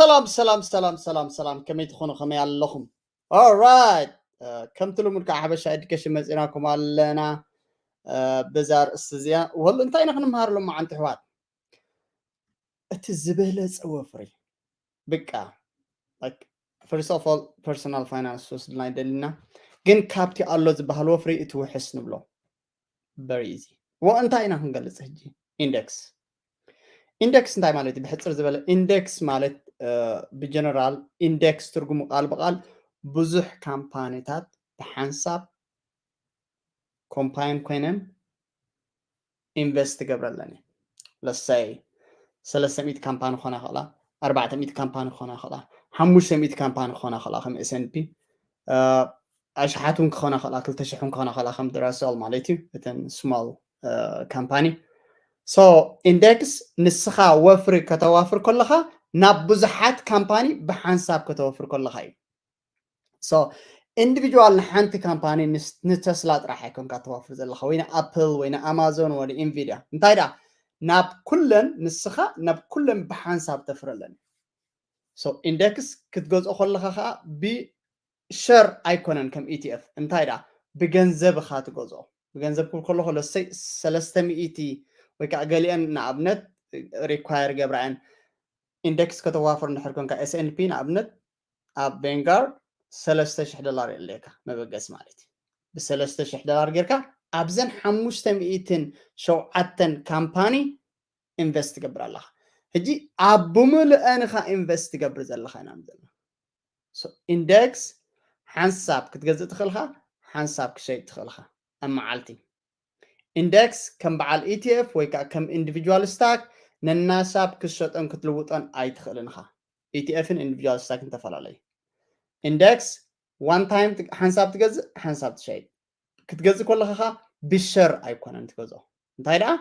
ሰላም ሰላም ሰላም ሰላም ሰላም፣ ከመይ ትኾኑ? ከመይ ኣለኹም? Alright፣ ከምቲ ልሙድ ከዓ ሓበሻ ኤዱኬሽን መፂናኩም ኣለና። በዛ ርእሲ እዚኣ ወሉ እንታይ ኢና ክንምሃር ሎማዓንቲ ኣሕዋት? እቲ ዝበለፀ ወፍሪ ብቃ፣ first of all personal finance ወስድና ይደልና፣ ግን ካብቲ ኣሎ ዝበሃል ወፍሪ እቲ ውሕስ ንብሎ። Very easy። ወ እንታይ ኢና ክንገልፅ ሕጂ? ኢንደክስ። ኢንደክስ እንታይ ማለት እዩ? ብሕፅር ዝበለ ኢንደክስ ማለት ብጀነራል ኢንደክስ ትርጉሙ ቃል ብቃል ብዙሕ ካምፓኒታት ብሓንሳብ ኮምፓይን ኮይነን ኢንቨስት ትገብረለን እዩ። ለሰይ ሰለስተ ሚእቲ ካምፓኒ ክኾና ይኽእላ፣ ኣርባዕተ ሚእቲ ካምፓኒ ክኾና ይኽእላ፣ ሓሙሽተ ሚእቲ ካምፓኒ ክኾና ይኽእላ፣ ከም ኤስኤንፒ ኣሽሓት እውን ክኾና ይኽእላ፣ ክልተ ሽሕ እውን ክኾና ይኽእላ፣ ከም ድራሰል ማለት እዩ፣ እተን ስሞል ካምፓኒ። ሶ ኢንደክስ ንስኻ ወፍሪ ከተዋፍር ከለኻ ናብ ብዙሓት ካምፓኒ ብሓንሳብ ከተወፍር ከለኻ እዩ። ሶ ኢንዲቪጁዋል ንሓንቲ ካምፓኒ ንተስላ ጥራሕ ኣይኮንካ ተዋፍር ዘለኻ፣ ወይ ንኣፕል ወይ ንኣማዞን ወይ ንኢንቪድያ። እንታይ ደኣ ናብ ኩለን ንስኻ ናብ ኩለን ብሓንሳብ ተፍረለን። ሶ ኢንደክስ ክትገዝኦ ከለኻ ከዓ ብሸር ኣይኮነን ከም ኢቲኤፍ። እንታይ ደኣ ብገንዘብኻ ትገዝኦ። ብገንዘብ ክብል ከለኹ ለሰይ ሰለስተ ሚእቲ ወይ ከዓ ገሊአን ንኣብነት ሪኳየር ገብራየን ኢንደክስ ከተዋፍር እንድሕር ኮንካ ኤስኤንፒ ንኣብነት ኣብ ቬንጋርድ ሰለስተ ሽሕ ዶላር የድልየካ መበገሲ ማለት እዩ። ብሰለስተ ሽሕ ዶላር ጌርካ ኣብዘን ሓሙሽተ ሚእትን ሸውዓተን ካምፓኒ ኢንቨስት ትገብር ኣለኻ። ሕጂ ኣብ ብምልአን ኢኻ ኢንቨስት ትገብር ዘለኻ ኢና ዘለና። ኢንደክስ ሓንሳብ ክትገዝእ ትኽእልኻ፣ ሓንሳብ ክሸይጥ ትኽእልኻ ኣብ መዓልቲ። ኢንደክስ ከም በዓል ኢቲኤፍ ወይ ከዓ ከም ኢንዲቪጁዋል ስታክ ነናሳብ ክትሸጦን ክትልውጦን ኣይትኽእልን ኢኻ። ኢቲኤፍን ኢንዲቪጁዋል ስታክን ተፈላለዩ። ኢንደክስ ዋን ታይም ሓንሳብ ትገዝእ፣ ሓንሳብ ትሸይጥ። ክትገዝእ ከለኻ ብሸር ኣይኮነን ትገዝኦ። እንታይ ደኣ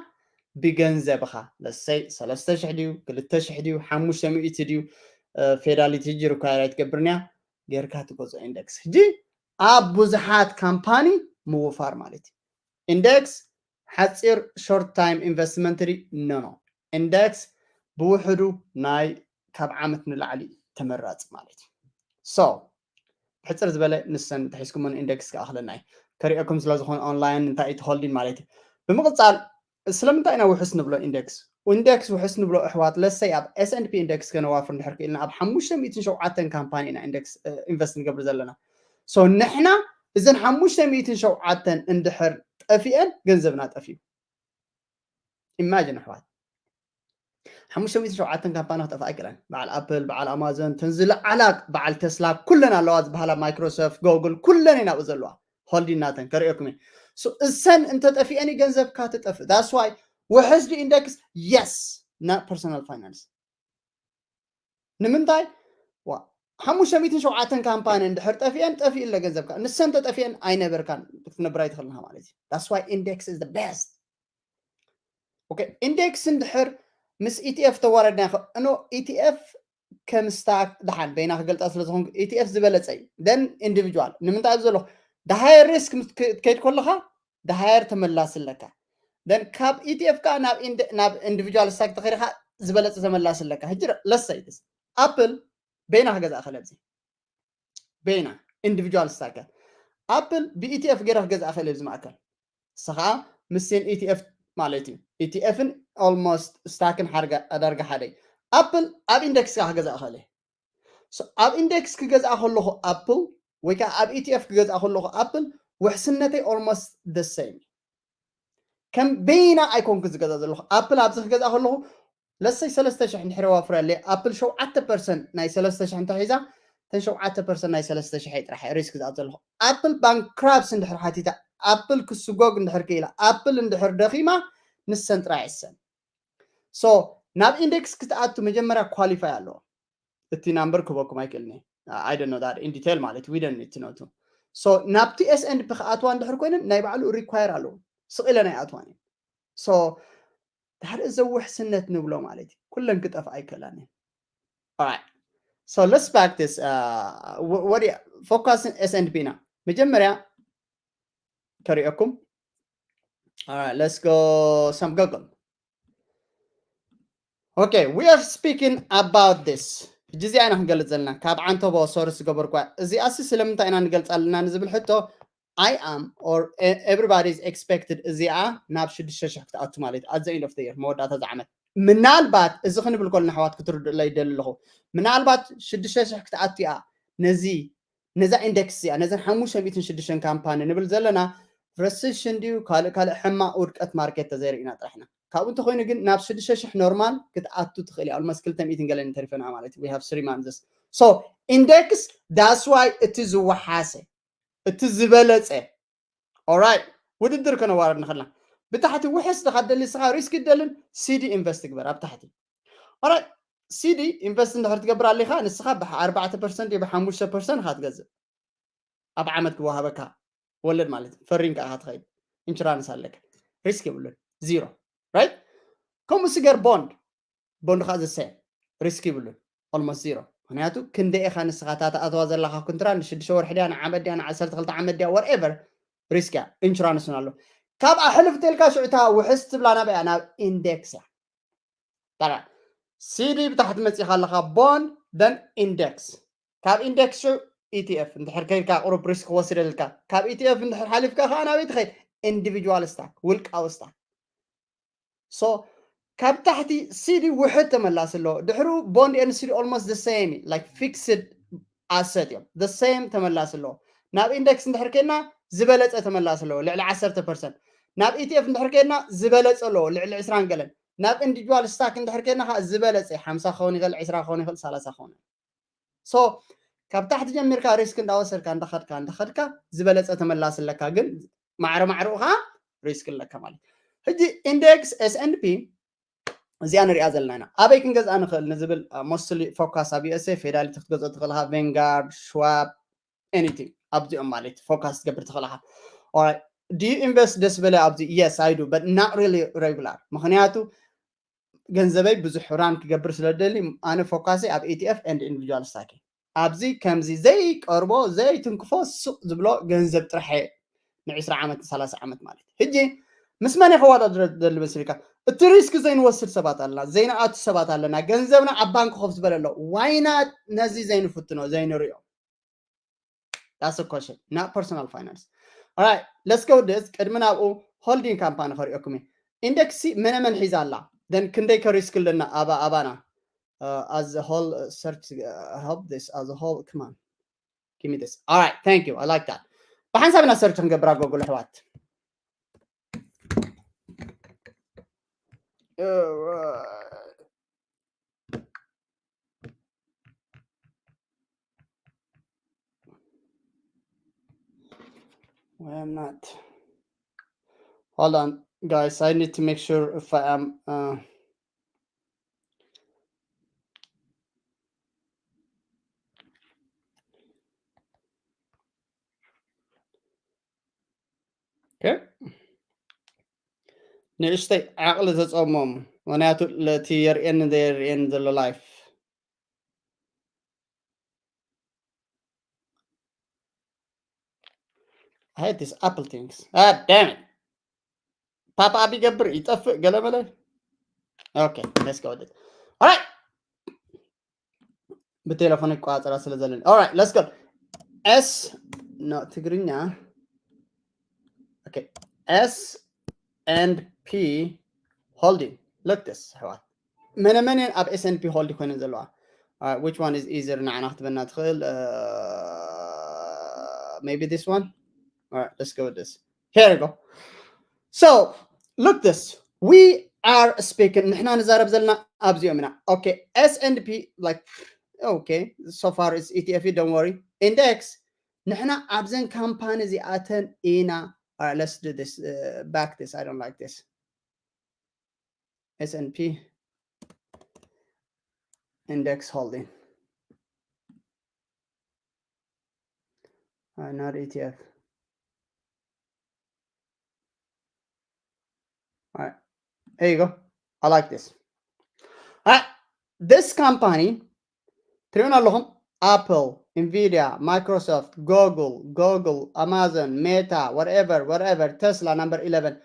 ብገንዘብኻ ለሰይ ሰለስተ ሽሕ ድዩ ክልተ ሽሕ ድዩ ሓሙሽተ ሚእቲ ድዩ ፌዳሊቲ ሕጂ ሪኳየር ኣይትገብርንያ ጌርካ ትገዝኦ ኢንደክስ። ሕጂ ኣብ ብዙሓት ካምፓኒ ምውፋር ማለት እዩ። ኢንደክስ ሓፂር ሾርት ታይም ኢንቨስትመንት ድዩ? ኖ ኖ። ኢንደክስ ብውሕዱ ናይ ካብ ዓመት ንላዕሊ ተመራፂ ማለት እዩ። ሶ ብሕፅር ዝበለ ንሰን ተሒዝኩመን ኢንደክስ ክኣኽለና እዩ። ከሪኦኩም ስለ ዝኾነ ኦንላይን እንታይ እዩ ሆልዲን ማለት እዩ። ብምቕፃል ስለምንታይ ኢና ውሕስ ንብሎ ኢንደክስ? ኢንደክስ ውሕስ ንብሎ ኣሕዋት ለሰይ ኣብ ኤስኤንፒ ኢንደክስ ከነዋፍር እንድሕር ክኢልና ኣብ ሓሙሽተ ሚእትን ሸውዓተን ካምፓኒ ኢና ኢንደክስ ኢንቨስት ንገብር ዘለና። ሶ ንሕና እዘን ሓሙሽተ ሚእትን ሸውዓተን እንድሕር ጠፊአን ገንዘብና ጠፊኡ። ኢማጂን ኣሕዋት ሓሙሽተ ሚእትን ሸውዓተን ካምፓኒ ክጠፍኣ ኣይክእለን። በዓል ኣፕል፣ በዓል ኣማዞን፣ ተን ዝለዓላ በዓል ተስላ ኩለን ኣለዋ ዝበሃላ ማይክሮሶፍት፣ ጎግል ኩለን እየን ኣብኡ ዘለዋ። ሆልዲን ናተን ከርእየኩም እየ። እሰን እንተጠፊአን እዩ ገንዘብካ ትጠፍእ። ዳስ ዋይ ውሕስ ዲ ኢንደክስ የስ ና ፐርሶናል ፋይናንስ ንምንታይ ሓሙሽተ ሚእትን ሸውዓተን ካምፓኒ እንድሕር ጠፊአን ጠፊኡ ለ ገንዘብካ ንሰን ተጠፊአን ኣይነበርካን ክትነብር ኣይትኽእልንካ ማለት እዩ። That's why index is the best. Okay, ኢንዴክስ እንድሕር ምስ ኢቲኤፍ ተዋረድና እኖ ኢቲኤፍ ከም ስታክ ደሓን በይና ክገልፃ ስለ ዝኾንኩ ኢቲኤፍ ዝበለፀ እዩ። ደን ኢንዲቪጁዋል ንምንታይ ኣብዚ ዘለኹ ደሃየር ሪስክ ክትከይድ ከለካ ደሃየር ተመላሲ ኣለካ። ደን ካብ ኢቲኤፍ ከዓ ናብ ኢንዲቪጁዋል ስታክ ተኸይድካ ዝበለፀ ተመላሲ ኣለካ። ሕጂ ለሰይ ኣፕል በይና ክገዛእ ከለብዚ በይና ኢንዲቪጁዋል ስታክ ኣፕል ብኢቲኤፍ ገይረ ክገዛእ ክእል እዚ ማእከል ንሳ ከዓ ምስን ኢቲኤፍ ማለት እዩ። ኢቲኤፍን ኦልሞስት ስታክን ሓርጋ ዳርጋ ሓደ እዩ። ኣፕል ኣብ ኢንደክስ ከዓ ክገዛእ ክእል እየ። ኣብ ኢንደክስ ክገዝኣ ከለኹ ኣፕል ወይ ከዓ ኣብ ኢቲኤፍ ክገዝኣ ከለኹ ኣፕል ውሕስነተይ ኦልሞስት ደሰይም ከም በይና ኣይኮንኩ ዝገዛ ዘለኹ ኣፕል ኣብዚ ክገዝኣ ከለኹ ለሰይ ሰለስተ ሽሕ እንድሕር ዋፍረለይ ኣፕል ሸውዓተ ፐርሰንት ናይ ሰለስተ ሽሕ እንተሒዛ ተን ሸውዓተ ፐርሰንት ናይ ሰለስተ ሽሕ ጥራሕ ሪስክ ዝኣት ዘለኹ ኣፕል ባንክራፕስ እንድሕር ሓቲታ ኣፕል ክስጎግ እንድሕር ክኢላ ኣፕል እንድሕር ደኺማ ንሰን ጥራሕ ይሰን ሶ ናብ ኢንዴክስ ክትኣቱ መጀመርያ ኳሊፋይ ኣለዎ። እቲ ናምበር ክበኩም ኣይክእልን I don't know that in detail ማለት we don't need to know too so ናብቲ ኤስኤንፒ ክኣትዋ እንድሕር ኮይነን ናይ ባዕሉ ሪኳየር ኣለዎ ስቕ ኢለን ኣይኣትዋን እየን so ድሓር እዚ ውሕስነት ንብሎ ማለት እዩ ኩለን ክጠፍኣ ኣይክእላን እየን so let's back this ወዲ ፎካስ ኤስኤንፒ ኢና መጀመርያ ከሪኦኩም let's go some google Okay, we are speaking about this. ሕጂ እዚኣ ኢና ክንገልፅ ዘለና ካብ ዓንተቦ ሶርስ ዝገበርኳ። እዚኣሲ ስለምንታይ ኢና ንገልፃ ኣለና ንዝብል ሕቶ፣ I am or everybody is expected እዚኣ ናብ ሽዱሽተ ሽሕ ክትኣቱ ማለት እዩ። At the end of the year፣ መወዳእታ እዚ ዓመት። ምናልባት እዚ ክንብል ከለና ኣሕዋት ክትርድእለይ ይደሊ ኣለኹ። ምናልባት ሽዱሽተ ሽሕ ክትኣቱ እያ ነዚ ነዛ ኢንደክስ እዚኣ፣ ነዘን ሓሙሽተ ሚእትን ሽዱሽተን ካምፓኒ ንብል ዘለና፣ ረሰሽን ድዩ ካልእ ካልእ ሕማቕ ውድቀት ማርኬት ተዘይርኢና ጥራሕና። ካብኡ እንተኮይኑ ግን ናብ ሽዱሽተ ሽሕ ኖርማል ክትኣቱ ትኽእል እያ። ኦልሞስት ክልተ ሚእትን ገለን ተሪፈና ማለት፣ we have three months። So ኢንደክስ that's why እቲ ዝወሓሰ፣ እቲ ዝበለፀ። Alright፣ ውድድር ከነዋርድ ንኽእልና። ብታሕቲ ውሕስ ድኻ ደሊ ንስኻ ሪስክ ይደልን፣ ሲዲ ኢንቨስት ግበር ኣብ ታሕቲ። Alright፣ ሲዲ ኢንቨስት እንድሕር ትገብር ኣሊኻ፣ ንስኻ ብ ኣርባዕተ ፐርሰንት ብ ሓሙሽተ ፐርሰንት ኢኻ ትገዝእ። ኣብ ዓመት ክወሃበካ ወለድ ማለት እዩ። ፈሪም ከዓ ትኸይድ፣ ኢንሹራንስ ኣለካ፣ ሪስክ የብሉን፣ ዚሮ። ራይት። ከምኡ ስገር ቦንድ፣ ቦንድ ከዓ ዘሰ ሪስክ ይብሉን፣ ኦልሞስት ዚሮ። ምክንያቱ ክንደይ ኢኻ ንስኻ እታ ትኣተዋ ዘለኻ ኩንትራ፣ ንሽዱሽተ ወርሒ ድያ፣ ንዓመት ድያ፣ ንዓሰርተ ክልተ ዓመት ድያ፣ ወርኤቨር፣ ሪስክ እያ። ኢንሹራንስ እውን ኣሎ። ካብኣ ሕልፍ ተልካ ሽዑ እታ ውሕስ ትብላ ናበይ እያ? ናብ ኢንዴክስ እያ። ጠቃ ሲዲ ብታሕቲ መፂኻ ኣለኻ፣ ቦንድ ደን ኢንዴክስ። ካብ ኢንዴክስ ሽዑ ኢቲኤፍ እንድሕር ከይድካ፣ ቁሩብ ሪስክ ክወስድ የብልካ። ካብ ኢቲኤፍ እንድሕር ሓሊፍካ ከዓ ናበይ ትኸይድ? ኢንዲቪጁዋል ስታክ፣ ውልቃዊ ስታክ። ሶ ካብ ታሕቲ ሲዲ ውሕድ ተመላሲ ኣለዎ። ድሕሩ ቦንድ ኤን ሲዲ ኦልሞስት ዘ ሴም፣ ላይክ ፊክስድ ኣሰት እዮም። ዘ ሴም ተመላሲ ኣለዎ። ናብ ኢንዴክስ እንድሕር ከይድና ዝበለፀ ተመላሲ ኣለዎ፣ ልዕሊ ዓሰርተ ፐርሰንት። ናብ ኢቲኤፍ እንድሕር ከይድና ዝበለፀ ኣለዎ፣ ልዕሊ ዕስራን ገለን። ናብ ኢንዲቪጁዋል ስታክ እንድሕር ከይድና ከዓ ዝበለፀ፣ ሓምሳ ክኸውን ይኽእል፣ ዕስራ ክኸውን ይኽእል፣ ሰላሳ ክኸውን ይኽእል። ሶ ካብ ታሕቲ ጀሚርካ ሪስክ እንዳወሰድካ እንዳኸድካ እንዳኸድካ ዝበለፀ ተመላሲ ኣለካ፣ ግን ማዕረ ማዕረኡ ከዓ ሪስክ ኣለካ ማለት። ሕጂ ኢንዴክስ ኤስ ኤንድ ፒ እዚኣ ንሪኣ ዘለና ኢና። ኣበይ ክንገዝኣ ንኽእል ንዝብል፣ ሞስትሊ ፎካስ ኣብ ዩኤስኤ፣ ፌዳሊቲ ክትገዝኦ ትኽእል ኢኻ፣ ቬንጋርድ፣ ሽዋብ፣ ኤኒቲንግ ኣብዚኦም ማለት ፎካስ ትገብር ትኽእል ኢኻ። ኦራይት፣ do you invest ደስ በለ ኣብዚ? Yes, I do, but not really regular። ምኽንያቱ ገንዘበይ ብዙሕ ራን ክገብር ስለ ደሊ፣ ኣነ ፎካሰይ ኣብ ኢቲኤፍ ኤንድ ኢንዲቪጁዋል ስታክ። ኣብዚ ከምዚ ዘይቀርቦ ዘይትንክፎ ሱቕ ዝብሎ ገንዘብ ጥራሕ እየ፣ ንዕስራ ዓመት ንሰላሳ ዓመት ማለት። ሕጂ ምስ መን እየ ከወዳድሮ ደሊ መሲልካ? እቲ ሪስክ ዘይንወስድ ሰባት ኣለና፣ ዘይንኣቱ ሰባት ኣለና፣ ገንዘብና ኣብ ባንክ ኮፍ ዝበለ ኣሎ። ዋይናት ነዚ ዘይንፍትኖ ዘይንሪኦ? That's a question, not personal finance. Alright, let's go this። ቅድሚ ናብኡ ሆልዲንግ ካምፓኒ ከሪኦኩም እየ። ኢንደክስ መነ መን ሒዛ ኣላ? Then ክንደይ ከ ሪስክ ኣለና ኣባ-፣ ኣባና? Uh, as a whole, uh, search, uh, help this as a whole. Come on. Give me this. Alright, thank you. I like that. ብሓንሳብ ኢና ሰርች ክንገብራ ጎግል ኣሕዋት። Uh, Why I'm not? Hold on, guys. I need to make sure if I am. Uh... Okay. ንእሽተይ ዓቕሊ ተፀሞም፣ ምክንያቱ ለቲ የርእየኒ ዘየርእየኒ ዘሎ ላይፍ። I hate this Apple things. Ah, damn it. ፓፕ ኣፕ ይገብር ይጠፍእ ገለመለ። Okay, let's go with it. Alright. ብቴሌፎን ይቆፃፀራ ስለ ዘለኒ። Alright, let's go. S፣ no, ትግርኛ። Okay, S and P holding. Look this, ኣሕዋት። መነ መን እየን ኣብ S and P ሆልድ ኮይነን ዘለዋ? Uh, which one is easier ንዓና ክትበና ትኽእል? Uh, maybe this one? Alright, let's go with this. Here we go. So, look this. We are speaking. ንሕና ንዛረብ ዘለና ኣብዚኦም ኢና። Okay, S and P, like, okay, so far it's E T F, don't worry. Index፣ ንሕና ኣብዘን ካምፓኒ እዚኣተን ኢና። Alright, let's do this. Uh, back this. I don't like this. S and P index holding. Uh, not E T F. All right, here you go. I like this. All right, this company, ትሪኡን ኣለኹም? ኣፕል፣ ኢንቪዲያ፣ ማይክሮሶፍት፣ ጉግል፣ ጉግል፣ ኣማዞን፣ ሜታ፣ whatever, whatever፣ ቴስላ፣ ናምበር ኢለቨን፣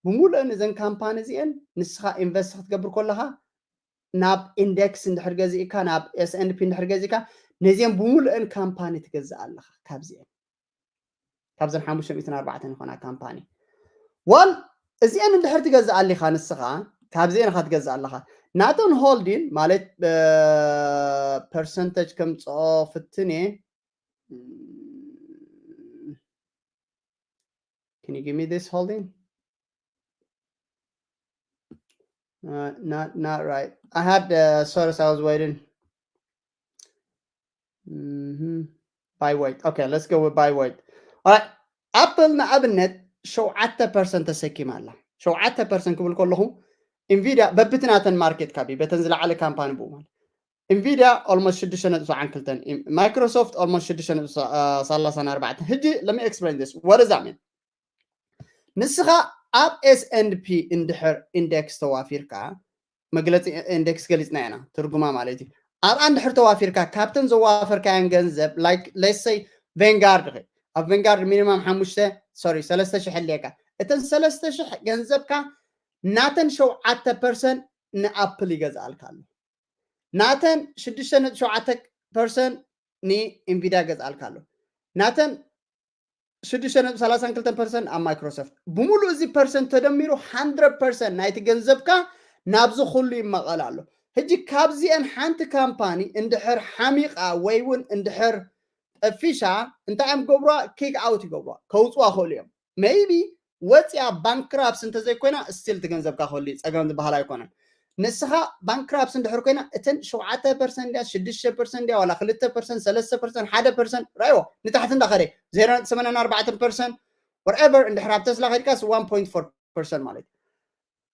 ብምሉእን እዘን ካምፓኒ እዚአን ንስኻ ኢንቨስት ክትገብር ከለኻ ናብ index እንድሕር ገዚእካ ናብ S and P እንድሕር ገዚእካ ነዚኦም ብምሉእን ካምፓኒ ትገዝእ ኣለኻ። ካብዚኦም ካብዘን ሓሙሽተ ሚእትን ኣርባዕተን ይኾና ካምፓኒ ዋል እዚአን እንድሕር ትገዝእ ኣሊኻ ንስኻ ካብዚአን ኢኻ ትገዝእ ኣለኻ። ናተን holding ማለት percentage ከምፅኦ ፍትኔ Can you give me this holding? Uh, not not right. I had uh, sorry, I was waiting. Mm-hmm. Buy weight. Okay, let's go with buy weight. All right. Apple ንኣብነት ሸውዓተ ፐርሰንት ተሰኪማ ኣላ። ሸውዓተ ፐርሰንት ክብል ከለኹ Nvidia በብትናተን market cap በተን ዝለዓለ ካምፓኒ ብኡ ማለት Nvidia almost ሽዱሽተ ነጥቢ ሰብዓን ክልተን Microsoft almost ሽዱሽተ ነጥቢ ሰላሳን ኣርባዕተን ሕጂ let me explain this what does that mean ንስኻ ኣብ S and P እንድሕር index ተዋፊርካ መግለፂ index ገሊፅና ኢና ትርጉማ ማለት እዩ ኣብኣ እንድሕር ተዋፊርካ ካብተን ዘዋፈርካያን ገንዘብ like let's say Vanguard ኸ ኣብ Vanguard minimum ሓሙሽተ sorry ሰለስተ ሽሕ ኣለካ እተን ሰለስተ ሽሕ ገንዘብካ ናተን ሸውዓተ ፐርሰንት ን Apple ይገዝኣልካ ኣሎ ናተን ሽዱሽተ ነጥቢ ሸውዓተ ፐርሰንት ን Nvidia ገዝኣልካ ኣሎ ናተን ሽዱሽተ ነጥቢ ሰላሳን ክልተን ፐርሰንት ኣብ Microsoft ብምሉእ እዚ ፐርሰንት ተደሚሩ hundred percent ናይቲ ገንዘብካ ናብዚ ኩሉ ይመቐል ኣሎ ሕጂ ካብዚአን ሓንቲ ካምፓኒ እንድሕር ሓሚቓ ወይ እውን እንድሕር ጠፊሻ እንታይ እዮም ገብሯ kick out ይገብሯ ከውፅዋ ክእሉ እዮም maybe ወፂኣ bankruptcy እንተዘይኮይና still እቲ ገንዘብካ ክህሉ እዩ ፀገም ዝበሃል ኣይኮነን ንስኻ bankruptcy እንድሕር ኮይና እተን ሸውዓተ ፐርሰንት ድያ ሽዱሽተ ፐርሰንት ድያ ዋላ ክልተ ፐርሰንት ሰለስተ ፐርሰንት ሓደ ፐርሰንት ራይዎ ንታሕቲ እንዳኸደ ዜሮ ነጥቢ ሰማንያን ኣርባዕተን ፐርሰንት whatever እንድሕር ኣብ Tesla ከድካስ one point four percent ማለት እዩ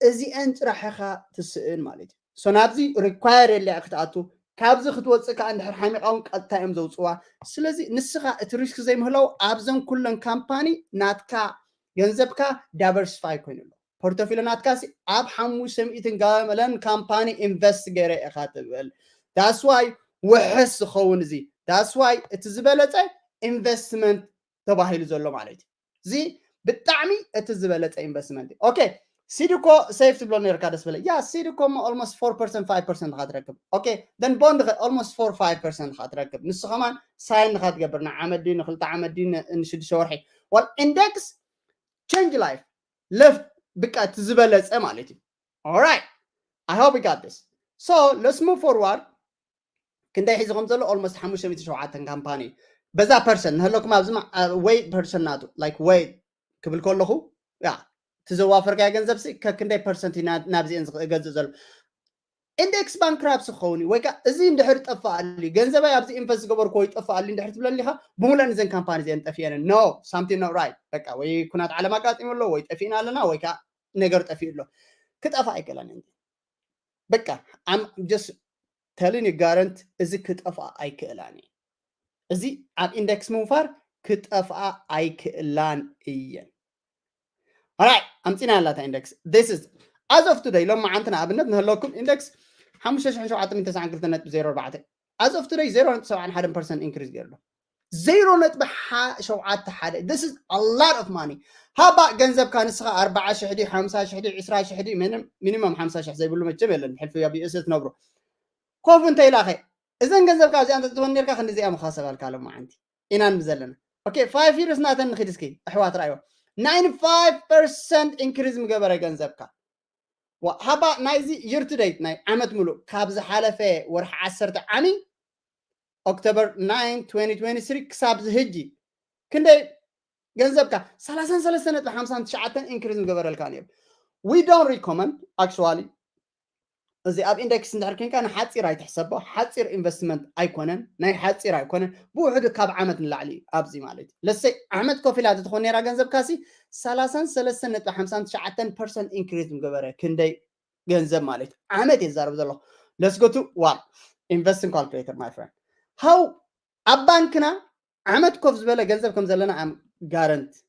እዚአን ጥራሕ ኢኻ ትስእን ማለት እዩ so ናብዚ require የለያ ክትኣቱ ካብዚ ክትወፅእ ከዓ እንድሕር ሓሚቓ እውን ቀጥታ እዮም ዘውፅዋ ስለዚ ንስኻ እቲ risk ዘይምህላው ኣብዘን ኩለን ካምፓኒ ናትካ ገንዘብካ diversify ኮይኑ ኣሎ portfolio ናትካ ሲ ኣብ ሓሙሽተ ሚእትን ጋመለን ካምፓኒ invest ገይረ ኢኻ ትብል that's why ውሕስ ዝኸውን እዚ that's why እቲ ዝበለፀ investment ተባሂሉ ዘሎ ማለት እዩ እዚ ብጣዕሚ እቲ ዝበለፀ investment okay Seed እኮ safe ትብሎ ነርካ ደስ በለ yeah Seed እኮ ሞ almost four percent five percent ኻ ትረክብ okay then bond ኸ almost four five percent ኻ ትረክብ ንሱ ከማን sign ኻ ትገብር ንዓመት ድዩ ንክልተ ዓመት ድዩ ንሽዱሽተ ወርሒ well index change life left ብቃ እቲ ዝበለፀ ማለት እዩ all right I hope you got this so let's move forward ክንደይ ሒዙ ከም ዘሎ almost ሓሙሽተ ሚእቲ ሸውዓተ ካምፓኒ በዛ ፐርሰንት ንህለኩም ኣብዚ ወይ ፐርሰንት ናቱ like ወይ ክብል ከለኹ ያ እቲ ዘዋፈርካዮ ገንዘብ ሲ ከክንደይ ፐርሰንት ናብዚአን ዝገዝእ ዘሎ index bankruptcy ክኸውን እዩ ወይ ከዓ እዚ እንድሕር ጠፋኣሉ ገንዘባይ ኣብዚ invest ዝገበርኩ ወይ ጠፋኣሉ እንድሕር ትብለኒ ኢኻ ብምሉእን እዘን ካምፓኒ እዚአን ጠፊአን no something not right በቃ ወይ ኩናት ዓለም ኣጋጢሙ ኣሎ ወይ ጠፊእና ኣለና ወይ ከዓ ነገር ጠፊኡ ኣሎ ክጠፋ ኣይክእለን በቃ I'm just telling you guarantee እዚ ክጠፍኣ ኣይክእላን እዩ እዚ ኣብ index ምውፋር ክጠፍኣ ኣይክእላን እየን right ኣምፂና ያላታ index this is as of today ሎም መዓንቲ ንኣብነት ንህለኩም index ሓሙሽተ ሽሕን ሸውዓተ ሚእትን ተስዓን ክልተን ነጥቢ ዜሮ ኣርባዕተ as of today ዜሮ ነጥቢ ሰብዓን ሓደን ፐርሰንት increase ገይሩ ኣሎ ዜሮ ነጥቢ ሸውዓተ ሓደ this is a lot of money ሃባ ገንዘብካ ንስኻ ኣርባዓ ሽሕ ድዩ ሓምሳ ሽሕ ድዩ ዕስራ ሽሕ ድዩ minimum ሓምሳ ሽሕ ዘይብሉ መቸም የለን ሕልፊ ኣብ US ትነብሩ ኮፍ እንተ ኢላኸ እዘን ገንዘብካ እዚኣ እንተትኾን ነርካ ክንዲዚኣ ምኻሰባልካ ሎም መዓንቲ ኢና ንብል ዘለና okay five years ናተን ንኺድ እስኪ ኣሕዋት ራእዮ ninety five percent increase ምገበረ ገንዘብካ ሃባ ናይዚ year to date ናይ ዓመት ሙሉእ ካብ ዝሓለፈ ወርሒ ዓሰርተ ዓሚ October nine twenty twenty-three ክሳብ ዝህጂ ክንደይ ገንዘብካ ሰላሳን ሰለስተ ነጥቢ ሓምሳን ትሽዓተን increase ምገበረልካ ነይሩ we don't recommend actually እዚ ኣብ index እንድሕር ኮንካ ንሓፂር ኣይትሕሰቦ ሓፂር investment ኣይኮነን ናይ ሓፂር ኣይኮነን ብውሕዱ ካብ ዓመት ንላዕሊ እዩ ኣብዚ ማለት እዩ ለሰይ ዓመት ኮፍ ኢላ ትኾን ነራ ገንዘብካ ሲ ሰላሳን ሰለስተ ነጥቢ ሓምሳን ትሽዓተን ፐርሰንት increase ምገበረ ክንደይ ገንዘብ ማለት እዩ ዓመት የዛረብ ዘለኹ let's go to one investing calculator my friend how ኣብ ባንክና ዓመት ኮፍ ዝበለ ገንዘብ ከም ዘለና I'm guarantee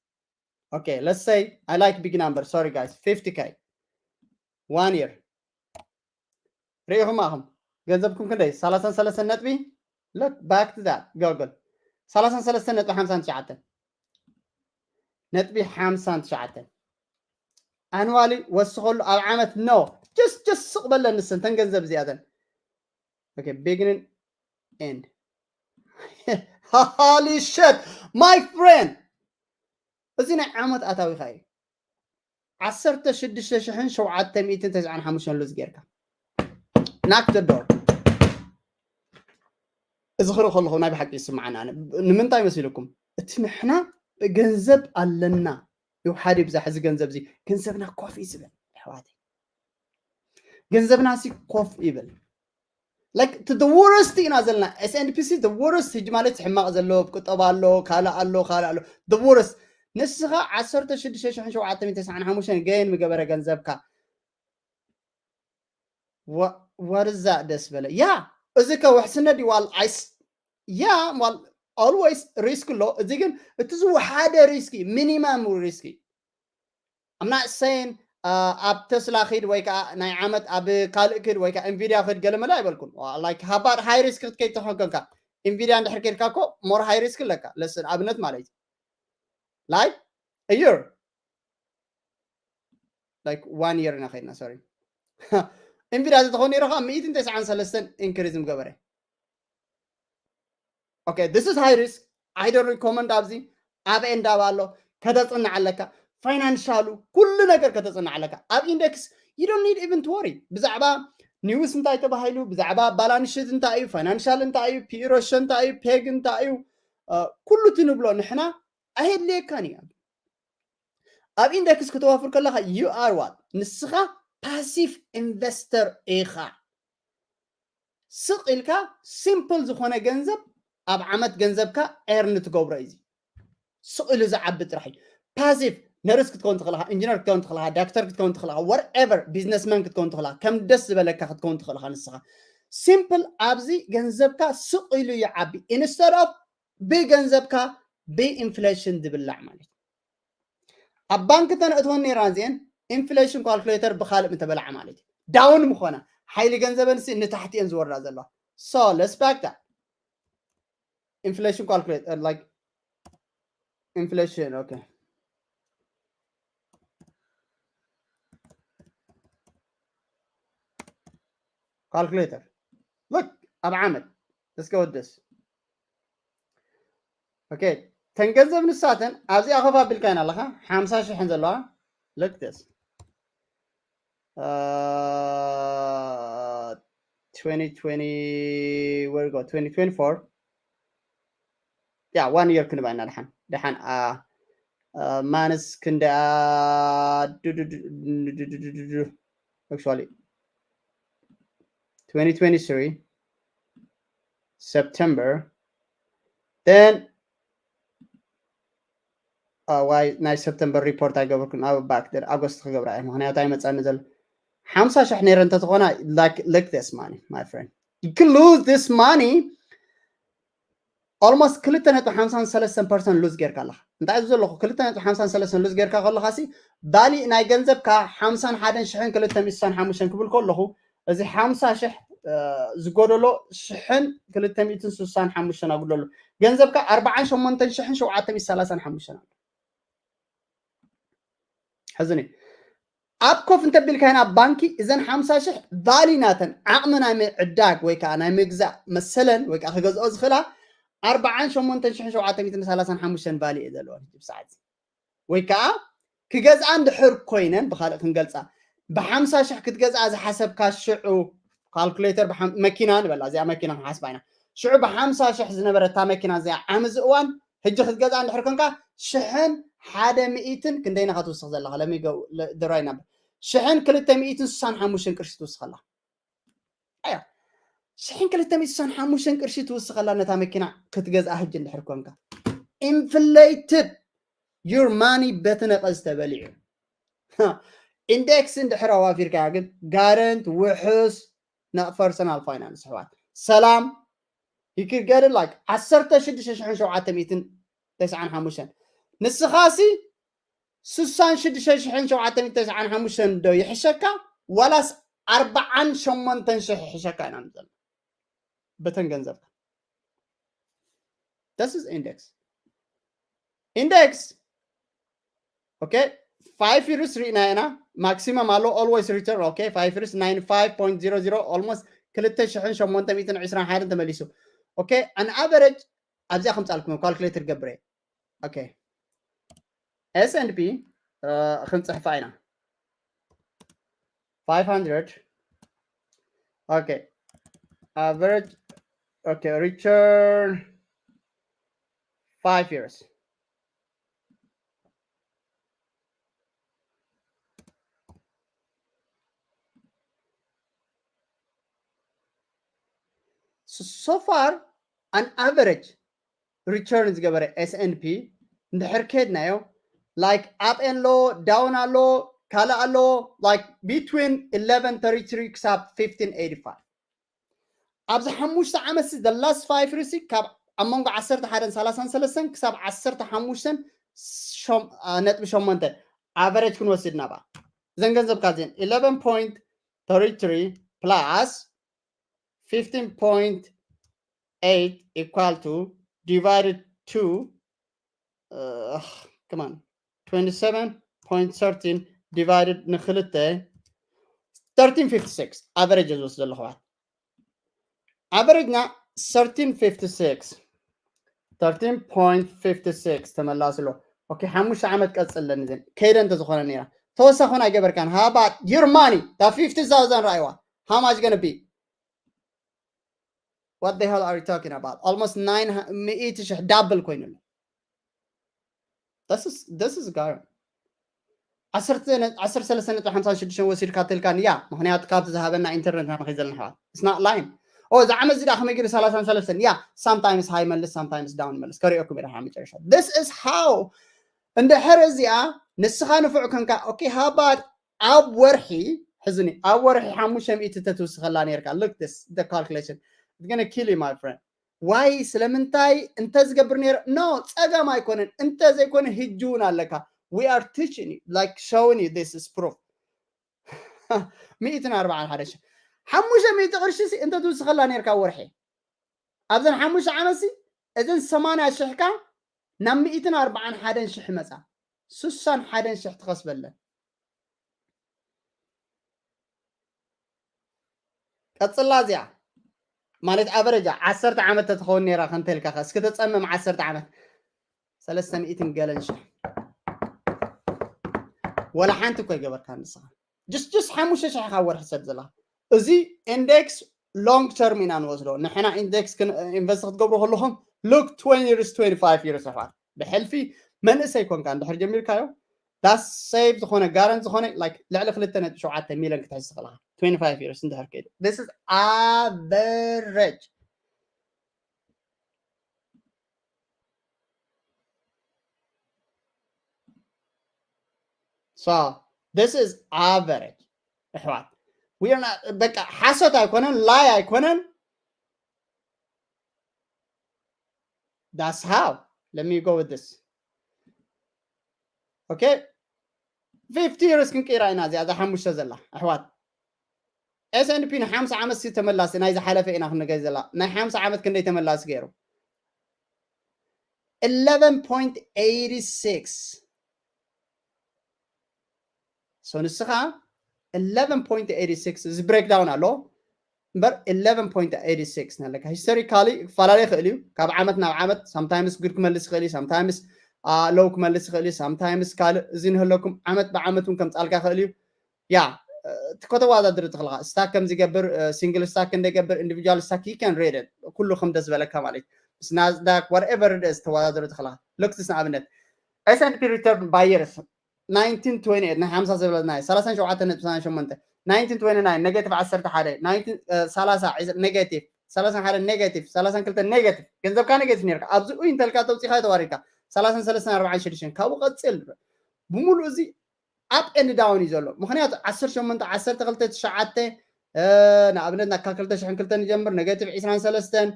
okay let's say I like big number sorry guys fifty K one year ርኢኹም ኣኹም ገንዘብኩም ክንደይ ሰላሳን ሰለስተን ነጥቢ look back to that Google ሰላሳን ሰለስተን ነጥቢ ሓምሳን ትሽዓተን ነጥቢ ሓምሳን ትሽዓተን ኣንዋሊ ወስኸሉ ኣብ ዓመት no just just ስቕ በለን ንሰን ተን ገንዘብ እዚኣተን። Okay, beginning end. Holy shit, my friend, እዚ ናይ ዓመት ኣታዊኻ እዩ። ዓሰርተ ሽዱሽተ ሽሕን ሸውዓተ ሚእትን ተስዓን ሓሙሽተን ሉዝ ጌርካ knock the door። እዚ ክርኢ ከለኹ ናይ ብሓቂ ይስምዓና። ንምንታይ መሲልኩም? እቲ ንሕና ገንዘብ ኣለና ይውሓድ ይብዛሕ፣ እዚ ገንዘብ እዚ ገንዘብና ኮፍ እዩ ዝብል። ኣሕዋተይ፣ ገንዘብና ሲ ኮፍ ይብል። Like to the worst ኢና ዘለና። S and P C the worst። ሕጂ ማለት ሕማቕ ዘሎ ቁጠባ ኣሎ፣ ካልእ ኣሎ፣ ካልእ ኣሎ። The worst። ንስኻ ዓሰርተ ሽዱሽተ ሽሕን ሸውዓተ ሚእትን ተስዓን ሓሙሽተን ገይን ምገበረ ገንዘብካ። What is that? ደስ በለ። ያ፣ እዚ ከ ውሕስነት ድዩ? ዋል ኣይስ ያ፣ ዋል always risk ኣሎ። እዚ ግን እቲ ዝወሓደ risk፣ minimum risk። I'm not saying ኣብ ተስላ ክድ ወይ ከዓ ናይ ዓመት ኣብ ካልእ ክድ ወይ ከዓ ኢንቪድያ ክድ ገለመለ ኣይበልኩን። Like ሃባር ሃይ ሪስክ ክትከይድ ተኾንከንካ ኢንቪድያ እንድሕር ከድካ እኮ more high risk ኣለካ። ለስን ኣብነት ማለት እዩ። Like a year, like one year ኢና ከድና። Sorry, ኢንቪድያ ተኾን ነይሩ ከዓ ሚእትን ተስዓን ሰለስተን ኢንክሪዝ ምገበረ። Okay, this is high risk. I don't recommend ኣብዚ ኣብ ኤንድ ኣብ ኣሎ ከተጽንዕ ኣለካ። ፋይናንሻሉ ኩሉ ነገር ከተጽንዕ ኣለካ። ኣብ ኢንደክስ you don't need even to worry ብዛዕባ ኒውስ እንታይ ተባሂሉ፣ ብዛዕባ ባላንስ ሽት እንታይ እዩ፣ ፋይናንሻል እንታይ እዩ፣ ፒ ሬሾ እንታይ እዩ፣ ፔግ እንታይ እዩ፣ ኩሉ እቲ ንብሎ ንሕና ኣየድልየካን እዩ። ኣብ ኢንደክስ ከተዋፍር ከለካ you are what? ንስኻ ፓሲቭ ኢንቨስተር ኢኻ። ስቕ ኢልካ ሲምፕል ዝኾነ ገንዘብ ኣብ ዓመት ገንዘብካ ኤርን ትገብሮ እዩ። ስቕ ኢሉ ዝዓቢ ጥራሕ እዩ። ፓሲቭ ነርስ ክትከውን ትኽእልኻ፣ ኢንጂነር ክትከውን ትኽእልኻ፣ ዳክተር ክትከውን ትኽእልኻ፣ whatever ቢዝነስማን ክትከውን ትኽእልኻ፣ ከም ደስ ዝበለካ ክትከውን ትኽእልኻ። ንስኻ ሲምፕል ኣብዚ ገንዘብካ ስቕ ኢሉ ይዓቢ። Instead of ብገንዘብካ ብኢንፍሌሽን ዝብላዕ ማለት እዩ። ኣብ ባንክ ተነእትወን ነይራ እዚአን ኢንፍሌሽን ካልኩሌተር ብካልእ ምተበላዓ ማለት እዩ። ዳውን ምኾና ሓይሊ ገንዘበን ሲ ንታሕቲ እየን ዝወርዳ ዘለዋ። So let's back that. Inflation calculator, like inflation, okay. Calculator. Look, ኣብ ዓመት let's go with this. Okay, ተን ገንዘብ ንሳተን ኣብዚኣ ከፍ ኣቢልካ ኢና ኣለኻ ሓምሳ ሽሕን ዘለዋ። Look this. Uh, twenty twenty, where we go? Twenty twenty-four. Yeah, one year ክንባ ኢና ደሓን ደሓን። Uh, uh, ማንስ ክንደኣ actually twenty twenty-three September, then ዋይ ናይ ሰፕተምበር ሪፖርት ኣይገበርኩን። ኣብ ባክ ደር ኣጎስት ክገብራ እየ፣ ምክንያቱ ኣይመፀኒ ዘሎ ሓምሳ ሽሕ ነይረ እንተትኾና like this money, my friend, you can lose this money. Almost ክልተ ነጥቢ ሓምሳን ሰለስተን ፐርሰንት ሉዝ ጌርካ ኣለካ። እንታይ እዩ ዘለኹ? ክልተ ነጥቢ ሓምሳን ሰለስተን ሉዝ ጌርካ ከለካ ሲ ቫሊ ናይ ገንዘብካ ሓምሳን ሓደን ሽሕን ክልተ ሚእትን ስሳን ሓሙሽተን ክብል ከለኹ፣ እዚ ሓምሳ ሽሕ ዝጎደሎ ሽሕን ክልተ ሚእትን ስሳን ሓሙሽተን ኣጉደሎ። ገንዘብካ ኣርባዓን ሸሞንተን ሽሕን ሸውዓተ ሚእትን ሰላሳን ሓሙሽተን ኣሎ። ሕዝኒ ኣብ ኮፍ እንተቢልካ ኢና ኣብ ባንኪ እዘን ሓምሳ ሽሕ ቫሊ ናተን ዓቕሚ ናይ ምዕዳግ ወይ ከዓ ናይ ምግዛእ መሰለን ወይ ከዓ ክገዝኦ ዝኽእላ ኣርባዓን ሸሞንተን ሽሕን ሸውዓተ ሚእትን ሰላሳን ሓሙሽተን ቫሊ እየ ዘለወን ብሰዓት። ወይ ከዓ ክገዝኣ እንድሕር ኮይነን ብካልእ ክንገልፃ ብሓምሳ ሽሕ ክትገዝኣ ዝሓሰብካ ሽዑ ካልኩሌተር መኪና ንበላ፣ እዚኣ መኪና ክንሓስባ ኢና። ሽዑ ብሓምሳ ሽሕ ዝነበረታ መኪና እዚኣ ዓሚ ዝእዋን ሕጂ ክትገዝኣ እንድሕር ኮንካ ሽሕን ሓደ ሚእትን ክንደይና ክትውስኽ ዘለካ ለሚገው ድራይ ናበር ሽሕን ክልተ ሚእትን ስሳን ሓሙሽተን ቅርሺ ትውስኸላ። ኣያ ሽሕን ክልተ ሚእትን ስሳን ሓሙሽተን ቅርሺ ትውስኸላ ነታ መኪና ክትገዝኣ ሕጂ እንድሕር ኮንካ ኢንፍሌትድ your money በቲ ነቐዝ ተበሊዑ። ኢንዴክስ እንድሕር ኣዋፊርካ ግን ጋረንት ውሑስ ናይ ፐርሰናል ፋይናንስ ኣሕዋት ሰላም ይክገድል like ዓሰርተ ሽዱሽተ ሽሕን ሸውዓተ ሚእትን ተስዓን ሓሙሽተን ንስኻ ሲ ስሳን ሽዱሽተ ሽሕን ሸውዓተ ሚእትን ተስዓን ሓሙሽተን ዶ ይሕሸካ ዋላስ ኣርባዓን ሸሞንተን ሽሕ ይሕሸካ ኢና ንዘሎ በተን ገንዘብካ። This is index. Index. Okay. five years ርኢና ኢና። Maximum ኣሎ፣ always return። Okay, five years ninety five point zero zero, almost ክልተ ሽሕን ሸሞንተ ሚእትን ዕስራን ሓደን ተመሊሱ። Okay, an average ኣብዚኣ ከምፃልኩም calculator ገብረ። Okay, S and P ክንፅሕፋ ኢና። Five hundred. Okay, average. Okay, return five years. So, so far, an average return ዝገበረ S and P እንድሕር ከድናዮ፣ like up ኣሎ፣ down ኣሎ፣ ካልእ ኣሎ፣ like between eleven thirty three ክሳብ fifteen eighty five። ኣብዚ ሓሙሽተ ዓመት ሲ፣ the last five years ሲ፣ ካብ ኣብ መንጎ ዓሰርተ ሓደን ሰላሳን ሰለስተን ክሳብ ዓሰርተ ሓሙሽተን ነጥቢ ሸሞንተ average ክንወስድ ናባ ዘን ገንዘብካ ዜን eleven point thirty three plus fifteen point eight equal to divided to, come on, twenty seven point thirteen divided ንክልተ, thirteen fifty six average ዝወስድ ዘለኹ ኣሕዋት። Average ና thirteen fifty six፣ thirteen point fifty six ተመላስሎ። Okay፣ ሓሙሽተ ዓመት ቀፅለኒ ዘን ከይደ እንተዝኾነ ነይራ ተወሳኹን ኣይገበርካን። How about your money? ታ fifty thousand ራይዋ፣ how much gonna be? What the hell are you talking about? Almost nine ሚእቲ ሽሕ double ኮይኑሉ። This is this is ጋር ዓሰርተ ሰለስተ ነጥቢ ሓምሳ ሽዱሽተ ወሲድካ ትልካን እያ። ምክንያቱ ካብቲ ዝሃበና ኢንተርኔት ናመኸይ ዘለና ኣሕዋት፣ it's not lying። ኦ፣ እዚ ዓመት እዚ ደኣ ከመይ ገይሩ ሰላሳን ሰለስተን እያ። Sometimes high ይመልስ፣ sometimes down ይመልስ። ከሪኦኩም እየ ደሓር መጨረሻ። This is how። እንድሕር እዚኣ ንስኻ ንፉዕ ኮንካ፣ okay፣ how about ኣብ ወርሒ፣ ሕዝኒ፣ ኣብ ወርሒ ሓሙሽተ ሚእቲ ተትውስኸላ ነርካ። Look this, the calculation. It's gonna kill you, my friend. Why? ስለምንታይ? እንተ ዝገብር ነይረ፣ no፣ ጸገም ኣይኮነን። እንተ ዘይኮነ፣ ህጂ እውን ኣለካ። We are teaching you, like, showing you this is proof. ሚእትን ኣርባዓን ሓደ ሽሕ። ሓሙሽተ ሚእቲ ቅርሺ ሲ እንተ ትውስኸላ ነርካ ወርሒ። ኣብዘን ሓሙሽተ ዓመት ሲ እዘን ሰማንያ ሽሕካ ናብ ሚእትን ኣርባዓን ሓደን ሽሕ መጻ። ስሳን ሓደን ሽሕ ትኸስበለን። ቀጽላ እዚኣ ማለት ኣቨሬጃ ዓሰርተ ዓመት ተትኸውን ነይራ፣ ከንተልካ ከ እስኪ ተጸምም ዓሰርተ ዓመት፣ ሰለስተ ሚእትን ገለን ሽሕ። ወላ ሓንቲ እኮ ይገበርካ ንስኻ። ጅስ፣ ጅስ ሓሙሽተ ሽሕ ካብ ወርሒ ሰብ ዘላ። እዚ ኢንዴክስ ሎንግ ተርም ኢና ንወስዶ። ንሕና ኢንዴክስ ክን-፣ ኢንቨስት ክትገብሩ ከለኹም፣ ሉክ፣ twenty years፣ twenty five years ኣሕዋት። ብሕልፊ መንእሰይ ኮንካ እንድሕር ጀሚርካዮ፣ ዳስ ሴፍ ዝኾነ፣ ጋረንት ዝኾነ፣ ላይክ፣ ልዕሊ ክልተ ነጥቢ ሸውዓተ ሚልዮን ክትሕዝ ትኽእል ኢኻ። Twenty five years እንድሕር ከይዱ። This is average። So, this is average። ኣሕዋት፣ we are not፣ በቃ፣ ሓሶት ኣይኮነን፣ ላይ ኣይኮነን። That's how. Let me go with this. Okay? Fifty years ክንቅይራ ኢና እዚኣ፣ እዛ ሓሙሽተ ዘላ፣ ኣሕዋት። S and P ንሓምሳ ዓመት ሲ ተመላሲ፣ ናይ ዝሓለፈ ኢና ክንገይ ዘላ። ናይ ሓምሳ ዓመት ክንደይ ተመላሲ ገይሩ? Eleven point eight six። So ንስኻ eleven point eight six፣ እዚ ብሬክዳውን ኣሎ እምበር፣ eleven point eight six ናለካ። ሂስቶሪካሊ ክፈላለ ይኽእል እዩ፣ ካብ ዓመት ናብ ዓመት። ሳምታይምስ ጉድ ክመልስ ይኽእል እዩ፣ ሳምታይምስ ሎው ክመልስ ይኽእል እዩ፣ ሳምታይምስ ካልእ። እዚ ንህለኩም ዓመት ብዓመት እውን ከምጻልካ ይኽእል እዩ። ያ፣ እቲ ከተወዳድር ትኽእልኻ። ስታክ ከም ዝገብር፣ ሲንግል ስታክ እንደገብር፣ ኢንዲቪጁዋል ስታክ፣ you can read it። ኩሉ ከም ደስ ዝበለካ ማለት እዩ። ምስ ናስዳክ፣ whatever it is፣ ተወዳድር ትኽእልኻ። ሉክትስ ንኣብነት፣ S and P return by years፣ nineteen twenty-eight፣ ናይ ሓምሳ ዝብለናዮ፣ ሰላሳን ሸውዓተን ነጥቢ ሰማንያን ሸሞንተ፣ nineteen twenty-nine፣ ኔጌቲቭ ዓሰርተ ሓደ፣ ናይንቲን፣ እ፣ ሰላሳ፣ ኔጌቲቭ፣ ሰላሳን ሓደ ኔጌቲቭ፣ ሰላሳን ክልተ ኔጌቲቭ፣ ገንዘብካ ኔጌቲቭ ነርካ። ኣብዚ ኡይ እንተልካ ተውጺኻ ተዋሪድካ፣ ሰላሳን ሰለስተን ኣርባዓን ሽዱሽተን፣ ካብኡ ቀጽል። ብምሉእ እዚ up and down እዩ ዘሎ። ምኽንያቱ ዓሰርተ ሸሞንተ፣ ዓሰርተ ክልተ፣ ትሽዓተ፣ እ፣ ንኣብነት፣ ናብ ክልተ ሽሕን ክልተን ንጀምር፣ ኔጌቲቭ ዕስራን ሰለስተን፣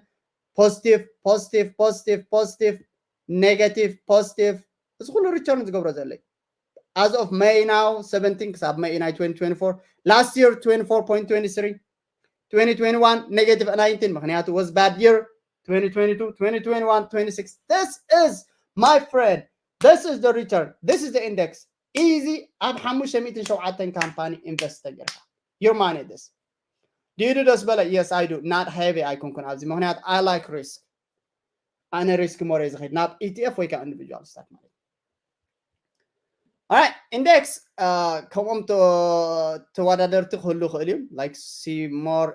ፖዚቲቭ፣ ፖዚቲቭ፣ ፖዚቲቭ፣ ፖዚቲቭ፣ ኔጌቲቭ፣ ፖዚቲቭ፣ እዚ ኩሉ ሪተርን ዝገብሮ ዘሎ እዩ። As of May now seventeen ክሳብ May ናይ twenty twenty-four፣ last year twenty-four point twenty-three፣ twenty twenty-one negative nineteen፣ ምኽንያቱ was bad year፣ twenty twenty-two፣ twenty twenty-one twenty-six። This is, my friend, this is the return, this is the index። easy ኣብ ሓሙሽተ ሚእትን ሸውዓተን ካምፓኒ ኢንቨስት ተገርካ your money this do you do this በለ yes I do not heavy ኣይኮንኩን ኣብዚ ምክንያት I like risk ኣነ risk more ዝኸድ ናብ E T F ወይ ከዓ individual stock ማለት Alright, index ከምኦም ተወዳደርቲ ክህሉ ይኽእል እዩ like see more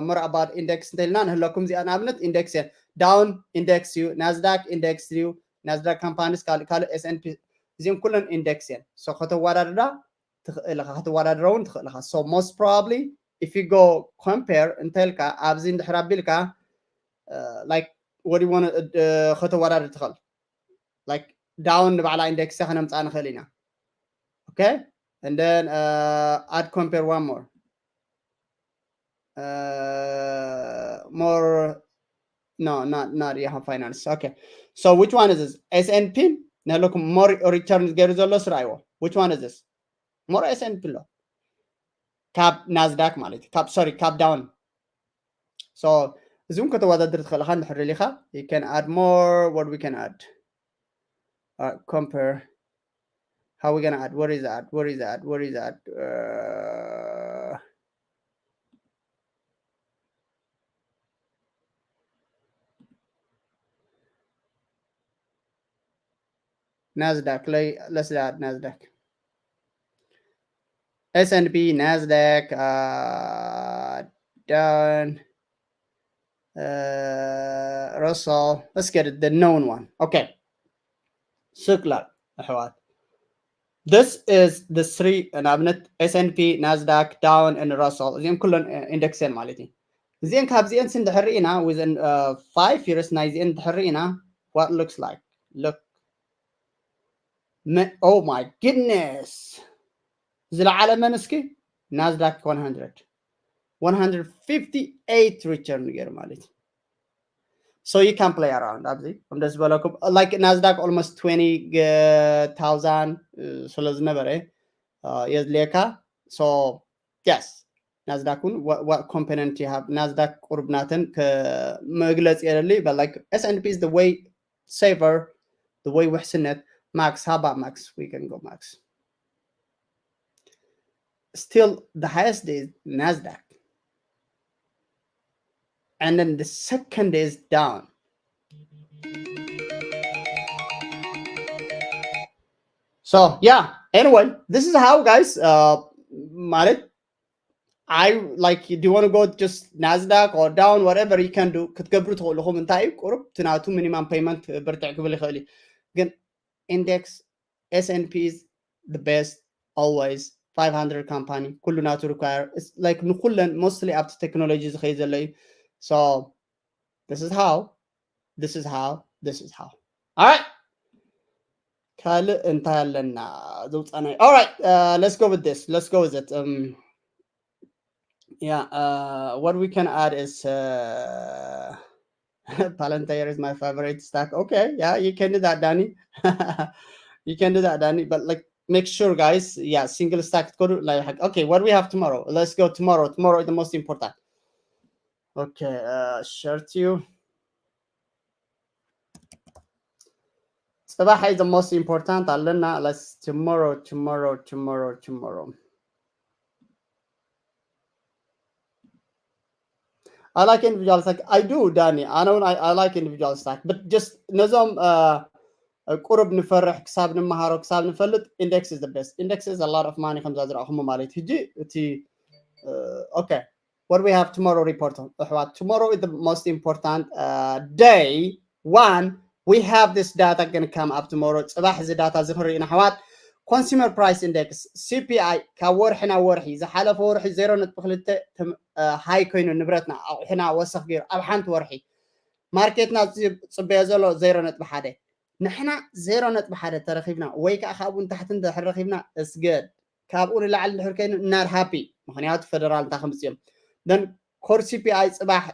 more about index እንተኢልና ንህለኩም እዚኣ ንኣብነት index እየን down index እዩ nasdaq index እዩ nasdaq companies ካልእ ካልእ S and P እዚኦም ኩለን index እየን so ከተወዳድራ ትኽእል ኢኻ ከተወዳድራ እውን ትኽእል ኢኻ so most probably if you go compare እንተልካ ኣብዚ እንድሕር ኣቢልካ like what do you want ከተወዳድር ትኽእል like down ንባዕላ index ከነምፃ ንኽእል ኢና okay and then uh, add compare one more uh, more no not not Yahoo Finance okay so which one is this S and P ንህለኩም more return ገይሩ ዘሎ ስራይዎ which one is this more S and P ኣሎ ካብ nasdaq ማለት ካብ sorry ካብ down so እዚም ከተወዳድር ትኽእል ኢኻ እንድሕር ኢኻ you can add more what we can add uh, compare how we gonna add where is that where is that where is that uh, nasdaq let's add nasdaq S and P, Nasdaq, uh, Dow, uh, Russell. Let's get it, the known one. Okay. ስቅላል ኣሕዋት this is the three ንኣብነት S and P, Nasdaq, Dow and Russell እዚኦም ኩለን index እየን ማለት እዩ እዚአን ካብዚአን ሲ እንድሕር ኢና within five years ናይዚአን እንድሕር ኢና what looks like look oh my goodness ዝለዓለ መን እስኪ Nasdaq one hundred one hundred fifty eight return ገይሩ ማለት እዩ so you can play around ኣብዚ ከም ደስ ዝበለኩም like Nasdaq almost twenty thousand ስለ ዝነበረ የድልየካ so yes Nasdaq እውን what component you have Nasdaq ቁርብ ናተን መግለፂ የለሊ but like S and P is the way safer the way ውሕስነት max how about max we can go max still the highest is Nasdaq and then the second is Dow so yeah anyway this is how guys uh ማለት I like do you want to go just Nasdaq or Dow whatever you can do ክትገብሩ ትኽእልኹም እንታይ እዩ ቁሩብ ትናቱ minimum payment ብርትዕ ክብል ይኽእል እዩ ግን index S and P is the best always five hundred company ኩሉ ናቱ require like ንኩለን mostly ኣብቲ technology ዝኸይ ዘሎ እዩ so this is how this is how this is how alright ካልእ እንታይ ኣለና ዘውፃናይ alright uh, let's go with this let's go with it um, yeah uh, what we can add is uh, Palantir is my favorite stock okay yeah you can do that Danny you can do that Danny but like make sure guys yeah single stock code like okay what we have tomorrow let's go tomorrow tomorrow is the most important okay uh, share to you ጽባሕ is the most important ኣለና let's tomorrow tomorrow tomorrow tomorrow I like individual stock I do Danny ኣነ እውን I like individual stock but just ነዞም ቁሩብ ንፈርሕ ክሳብ ንመሃሮ ክሳብ ንፈልጥ index is the best index is a lot of money ከምዛ ዝረእኹሞ ማለት ሕጂ እቲ okay what we have tomorrow report ኣሕዋት tomorrow is the most important uh, day one we have this data gonna come up tomorrow ጽባሕ እዚ data እዚ ክንርኢ ኢና ኣሕዋት consumer price index C P I ካብ ወርሒ ናብ ወርሒ ዝሓለፈ ወርሒ ዜሮ ነጥቢ ክልተ high ኮይኑ ንብረትና ኣቑሑና ወሰኽ ገይሩ ኣብ ሓንቲ ወርሒ ማርኬትና ዝጽበዮ ዘሎ ዜሮ ነጥቢ ሓደ ንሕና ዜሮ ነጥቢ ሓደ ተረኺብና ወይ ከዓ ካብኡ ንታሕቲ እንድሕር ረኺብና እስገድ ካብኡ ንላዕሊ እንድሕር ከይኑ not happy ምክንያቱ ፌደራል እንታይ ከምፅኦም then core C P I ፅባሕ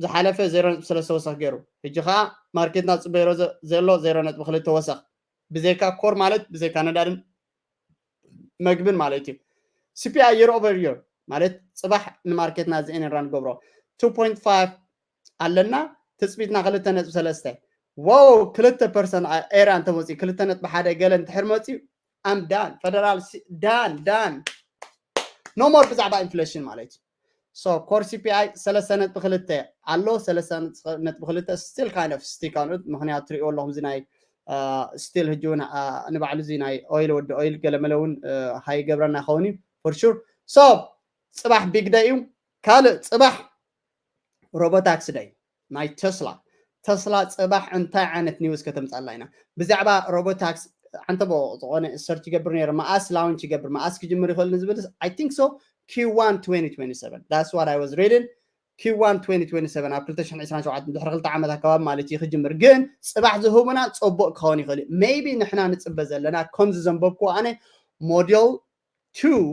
ዝሓለፈ ዜሮ ነጥቢ ሰለስተ ወሰኽ ገይሩ ሕጂ ከዓ ማርኬትና ፅበዮ ዘሎ ዜሮ ነጥቢ ክልተ ወሰኽ ብዘይካ core ማለት ብዘይካ ነዳድን መግብን ማለት እዩ C P I year over year ማለት ፅባሕ ንማርኬትና ዝኤን ንራ ንገብሮ two point five ኣለና ትፅቢትና ክልተ ነጥቢ ሰለስተ wow ክልተ ፐርሰንት ኤራ እንተመፅኡ ክልተ ነጥቢ ሓደ ገለ እንድሕር መፅኡ I'm done. Federal done, done. No more ብዛዕባ inflation ማለት እዩ። So core C P I ሰለስተ ነጥቢ ክልተ ኣሎ። ሰለስተ ነጥቢ ክልተ still kind of stick on it። ምክንያቱ ትሪእዎ ኣለኹም እዚ ናይ still ሕጂ እውን ንባዕሉ እዚ ናይ oil ወዲ oil ገለመለ እውን ሃይ ገብረና ከውን እዩ for sure። So ፅባሕ big day እዩ። ካልእ ፅባሕ Robotaxi day ናይ ተስላ። ተስላ ፅባሕ እንታይ ዓይነት news ከተምፃላ ኢና ብዛዕባ Robotaxi? ሓንተ ዝኾነ search ይገብር ነይረ፣ መኣስ launch ይገብር፣ መኣስ ክጅምር ይኽእል ንዝብል I think so Q one twenty twenty-seven, that's what I was reading። Q one twenty twenty-seven ኣብ ክልተ ሽሕን ዕስራን ሸውዓተን ድሕሪ ክልተ ዓመት ኣከባቢ ማለት እዩ ክጅምር። ግን ፅባሕ ዝህቡና ፅቡቅ ክኸውን ይኽእል እዩ። Maybe ንሕና ንፅበ ዘለና ከምዚ ዘንበብኩ ኣነ model two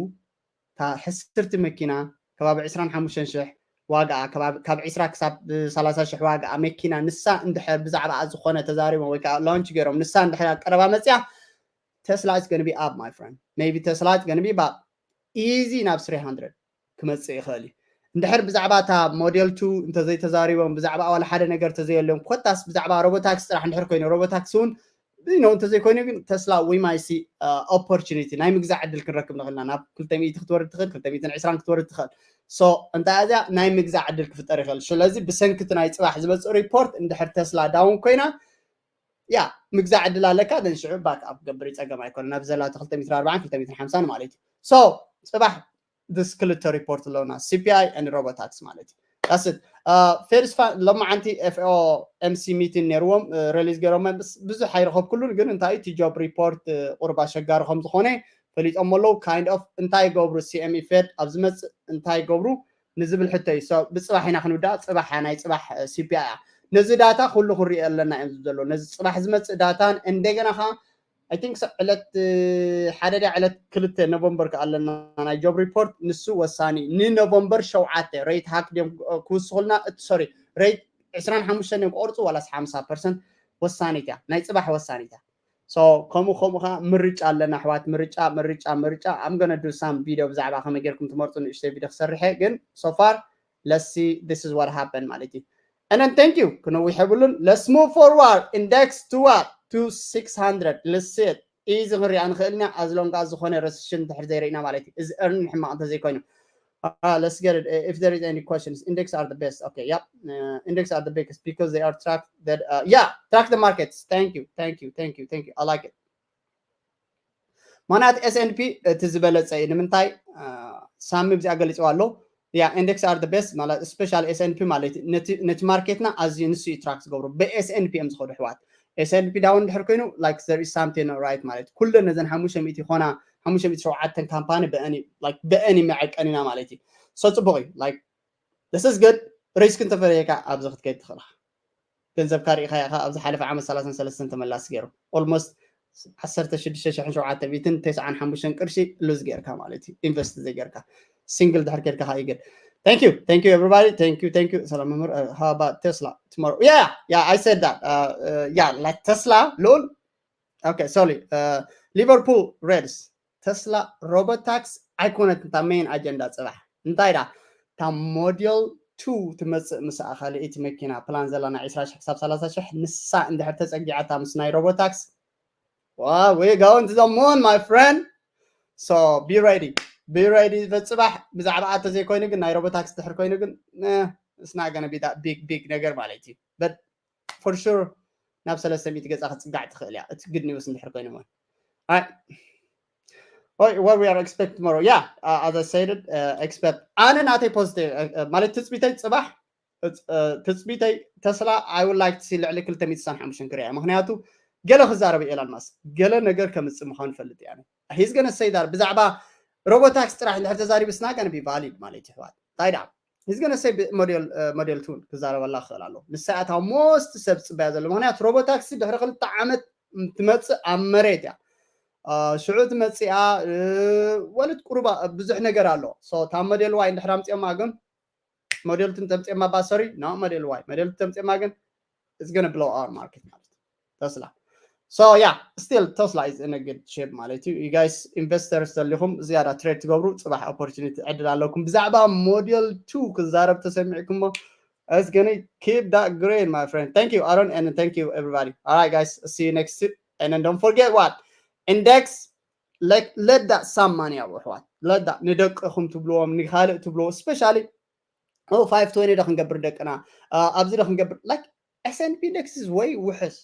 እታ ሕስርቲ መኪና ከባቢ ዕስራን ሓሙሽተን ሽሕ ዋጋኣ፣ ካብ ዕስራ ክሳብ ሰላሳ ሽሕ ዋጋኣ መኪና ንሳ እንድሕር ብዛዕባኣ ዝኾነ ተዛሪቦም ወይ ከዓ launch ገይሮም ንሳ እንድሕር ኣብ ቀረባ መፅያ Tesla is gonna be up, my friend. Maybe Tesla is gonna be up easy ናብ three hundred ክመፅእ ይኽእል እዩ። እንድሕር ብዛዕባ እታ model two እንተዘይተዛሪቦም ብዛዕባ ዋላ ሓደ ነገር ተዘየሎም ኮታስ ብዛዕባ Robotaxi ጥራሕ እንድሕር ኮይኑ Robotaxi እውን you know እንተዘይኮይኑ ግን Tesla we might see opportunity ናይ ምግዛእ ዕድል ክንረክብ ንኽእልና ናብ ክልተ ሚእቲ ክትወርድ ትኽእል ክልተ ሚእትን ዕስራን ክትወርድ ትኽእል። So እንታይ እዚያ ናይ ምግዛእ ዕድል ክፍጠር ይኽእል። ስለዚ ብሰንክቲ ናይ ፅባሕ ዝመፅእ report እንድሕር Tesla down ኮይና ያ ምግዛእ ዕድል ኣለካ ደን ሽዑ back up ክገብር ይፀገም ኣይኮነ ናብ ዘላቶ ክልተ ሚእትን ኣርባዓን ክልተ ሚእትን ሓምሳን ማለት እዩ። So ፅባሕ this ክልተ report ኣለውና C P I and Robotaxi ማለት እዩ። That's it. Fed's lomaዓንቲ F O M C meeting ነይርዎም release ገይሮም ብዙሕ ኣይረኸብኩሉን ግን እንታይ እቲ job report ቁርብ ኣሸጋሪ ከም ዝኾነ ፈሊጦም ኣለዉ። Kind of እንታይ ይገብሩ C M E Fed ኣብ ዝመፅእ እንታይ ይገብሩ ንዝብል ሕቶ እዩ። ብፅባሕ ኢና ክንውዳእ። ፅባሕ ናይ ፅባሕ C P I እያ። ነዚ data ኩሉ ክንሪኦ ኣለና እዮም ዝብሉ ዘለዉ። ነዚ ፅባሕ ዝመፅእ data ን እንደገና ከዓ I think ዕለት ሓደ ድያ ዕለት ክልተ ኖቨምበር ከዓ ኣለና ናይ job report። ንሱ ወሳኒ ን ኖቨምበር ሸውዓተ rate hike ድዮም ክውስኹልና sorry rate ዕስራን ሓሙሽተን እዮም ክቆርፁ ዋላስ ሓምሳ percent ወሳኒት እያ። ናይ ፅባሕ ወሳኒት እያ። So ከምኡ ከምኡ ከዓ ምርጫ ኣለና ኣሕዋት። ምርጫ ምርጫ ምርጫ I'm gonna do some video ብዛዕባ ከመይ ጌርኩም ትመርፁ ንእሽተይ video ክሰርሐ ግን so far let's see this is what happened ማለት እዩ። And then thank you ክነዊሕ የብሉን። Let's move forward index to what to six hundred let's see it easy ክንሪኣ ንኽእል ኢና as long as ዝኾነ recession ድሕር ዘይርኢና ማለት እዩ። እዚ earning ሕማቕ እንተዘይኮይኑ let's get it if there is any questions. Index are the best. Okay, yep. Index are the biggest because they are track that yeah track the markets. Thank you, thank you, thank you, thank you. I like it. ምክንያቱ S and P እቲ ዝበለፀ እዩ። ንምንታይ ሳሚ ብዚኣ ገሊፅዋ ኣሎ። Yeah, index are the best ማለት special S and P ማለት ነቲ ማርኬትና ኣዝዩ ንሱ እዩ track ዝገብሩ ብ S and P እዮም ዝኸዱ ኣሕዋት። S and P down ድሕር ኮይኑ like there is something right ማለት ኩለን ነዘን ሓሙሽተ ሚእቲ ይኾና ሓሙሽተ ሚእቲ ሸውዓተን ካምፓኒ ብአኒ like ብአኒ መዐቀኒና ማለት እዩ። So ፅቡቅ እዩ like this is good። Risk እንተፈለየካ ኣብዚ ክትከይድ ትኽእል ገንዘብካ ርኢኻ ኢኻ ኣብዚ ሓለፈ ዓመት ሰላሳን ሰለስተን ተመላሲ ገይሩ almost ዓሰርተ ሽዱሽተ ሽሕን ሸውዓተ ሚእትን ተስዓን ሓሙሽተን ቅርሺ lose ጌርካ ማለት እዩ። Invest ዘይጌርካ single ድሕር ጌርካ ይገድ። Thank you, thank you everybody. Thank you, thank you. ሰላም መምህር። How about Tesla tomorrow? Yeah, yeah, I said that. Yeah, like Tesla ልኡል okay sorry Liverpool Reds Tesla Robotaxi ኣይኮነት እታ main agenda ፅባሕ እንታይ ዳ እታ model two ትመፅእ ምስ ኣኻልእቲ መኪና plan ዘለና ዕስራ ሽሕ ክሳብ ሰላሳ ሽሕ ንሳ እንድሕር ተፀጊዓታ ምስ ናይ Robotaxi we going to the moon my friend. So be ready, be ready. በፅባሕ ብዛዕባ ኣተ ዘይኮይኑ ግን ናይ Robotaxi ድሕር ኮይኑ ግን it's not gonna be that big big ነገር ማለት እዩ። But for sure ናብ ሰለስተ ሚእቲ ገፃ ክትፅጋዕ ትኽእል እያ። እቲ good news እንድሕር ኮይኑ ማለት what we are expect tomorrow. Yeah, as I said it, expect ኣነ ናተይ positive ማለት ትፅቢተይ ፅባሕ ትፅቢተይ Tesla I would like to see ልዕሊ ክልተ ሚእቲ ስሳን ሓሙሽተን ክሪኣ። ምክንያቱ ገለ ክዛረብ Elon Musk ገለ ነገር ከምፅእ ምኳኑ ፈልጥ እያ። He's gonna say that ብዛዕባ Robotaxi ጥራሕ እንድሕር ተዛሪቡ it's not gonna be valid ማለት ይሕዋት እንታይ ደኣ he's gonna say model model two ክዛረበላ ክኽእል ኣለዎ። ንሳ እያ እታ most ሰብ ዝፅበያ ዘሎ። ምክንያቱ Robotaxi ድሕሪ ክልተ ዓመት ትመፅእ ኣብ መሬት እያ። ሽዑ ትመፅእ እያ። ወልድ ቁሩባ ብዙሕ ነገር ኣሎ። So እታ model Y እንድሕር ኣምፅኦማ ግን model two ተምፅኦማ ባ sorry no model Y model two ተምፅኦማ ግን it's gonna blow our market ማለት እዩ። Tesla. So yeah, still Tesla is in a good shape ማለት እዩ። You guys investors ዘለኹም ዝያዳ trade ትገብሩ ፅባሕ opportunity ዕድል ኣለኩም። ብዛዕባ model two ክዛረብ ተሰሚዕኩሞ it's gonna keep that green my friend. Thank you Aaron and thank you everybody. All right guys, see you next week and then don't forget what index like let that some money ያው ኣሕዋት let that ንደቅኹም ትብልዎም ንካልእ ትብልዎ especially oh five twenty ዶ ክንገብር ደቅና ኣብዚ ዶ ክንገብር like S and P index is way ውሕስ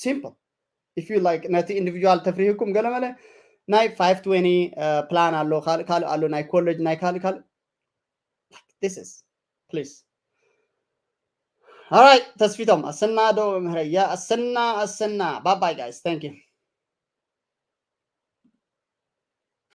simple if you like ነቲ individual ተፍሪህኩም ገለመለ ናይ five twenty plan ኣሎ ካልእ ካልእ ኣሎ ናይ college ናይ ካልእ ካልእ this is please all right ተስፊቶም ኣሰና ዶ ምህረ ያ ኣሰና ኣሰና bye bye guys thank you